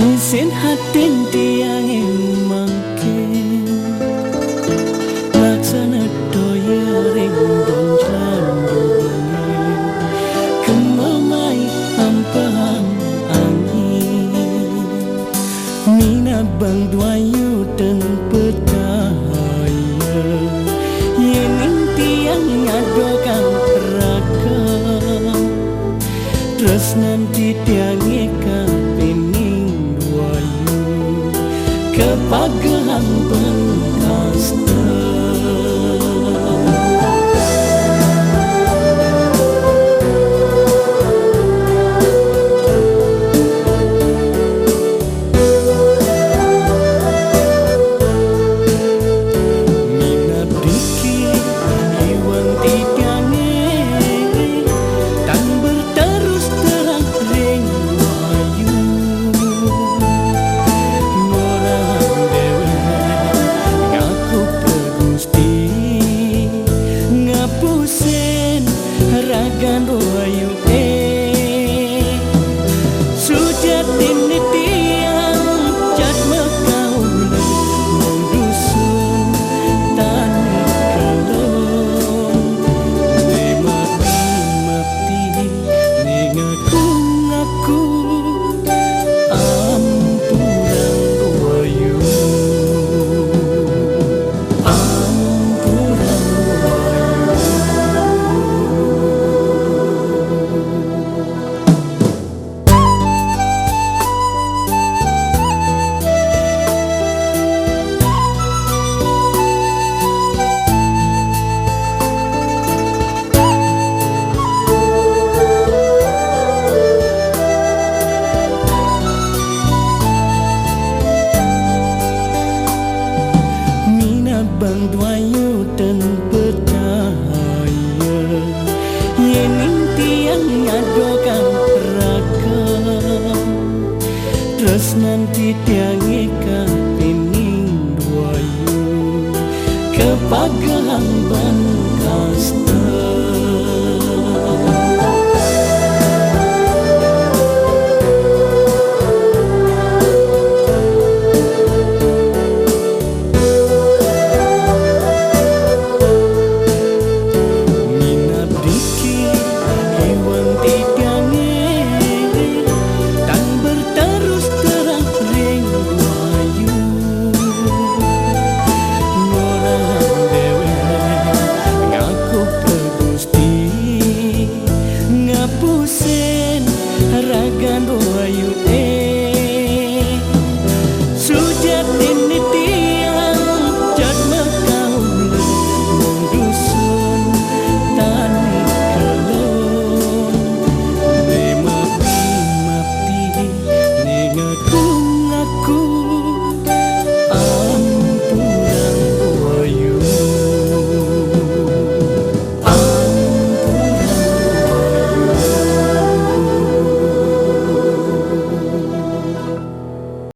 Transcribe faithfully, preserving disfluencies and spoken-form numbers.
Isin hatin tiang mangkin, laksana toya ring bonjlan jubungin, kema mai ampehang angin. Minab Bang Dwayu ten percaya, yening tiang ngadokang raga. Tresnan titiange ka pining Dwayu, kapagehang pangkasta. Minab diki iwang titiange, tan berterus terang ring Dwayu. Ngorahang dewek ngaku ka Gusti, ngapusin ragan Dwayu. Eh, sujatinne tiang jadma kaula, wong dusun tani kelon. Ne mati-mati, ne ngaku-ngaku, ampurang Dwayu. Ampurang Dwayu. Minab Bang Dwayu ten percaya, yening tiang ngadokang raga. Tresnan titiange ka pining Dwayu, kapagehang pangkasta.